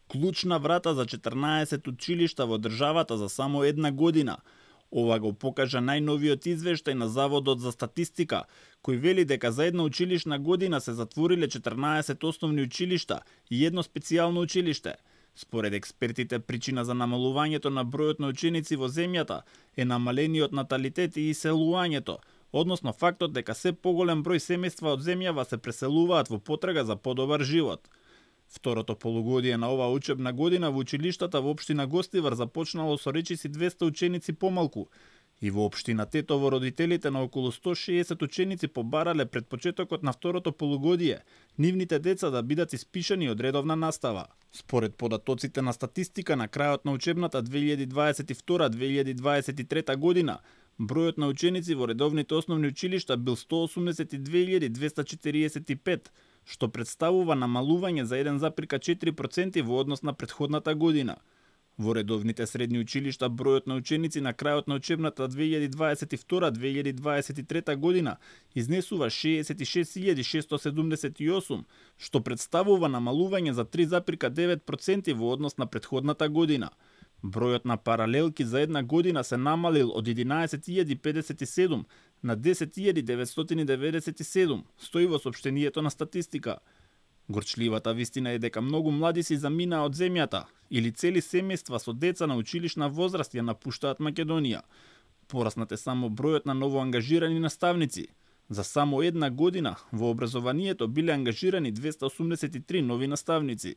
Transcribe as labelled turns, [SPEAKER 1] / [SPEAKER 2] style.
[SPEAKER 1] Клучна врата за 14 училишта во државата за само една година. Ова го покажа најновиот извештај на Заводот за статистика, кој вели дека за една училишна година се затвориле 14 основни училишта и едно специјално училиште. Според експертите, причина за намалувањето на бројот на ученици во земјата е намалениот наталитет и иселувањето, односно фактот дека се поголем број семејства од земјава се преселуваат во потрага за подобар живот. Второто полугодие на оваа учебна година во училиштата во општина Гостивар започнало со речиси 200 ученици помалку. И во општина Тетово родителите на околу 160 ученици побарале пред почетокот на второто полугодие нивните деца да бидат испишани од редовна настава. Според податоците на статистика на крајот на учебната 2022-2023 година, бројот на ученици во редовните основни училишта бил 182.245, што представува намалување за 1,4% во однос на претходната година. Во редовните средни училишта бројот на ученици на крајот на учебната 2022-2023 година изнесува 66.678, што представува намалување за 3,9% во однос на претходната година. Бројот на паралелки за една година се намалил од 11.057 на 10.997, стои во сопштението на статистика. Горчливата вистина е дека многу млади си заминаа од земјата или цели семејства со деца на училишна возраст ја напуштаат Македонија. Пораснат е само бројот на новоангажирани наставници. За само една година во образованието биле ангажирани 283 нови наставници.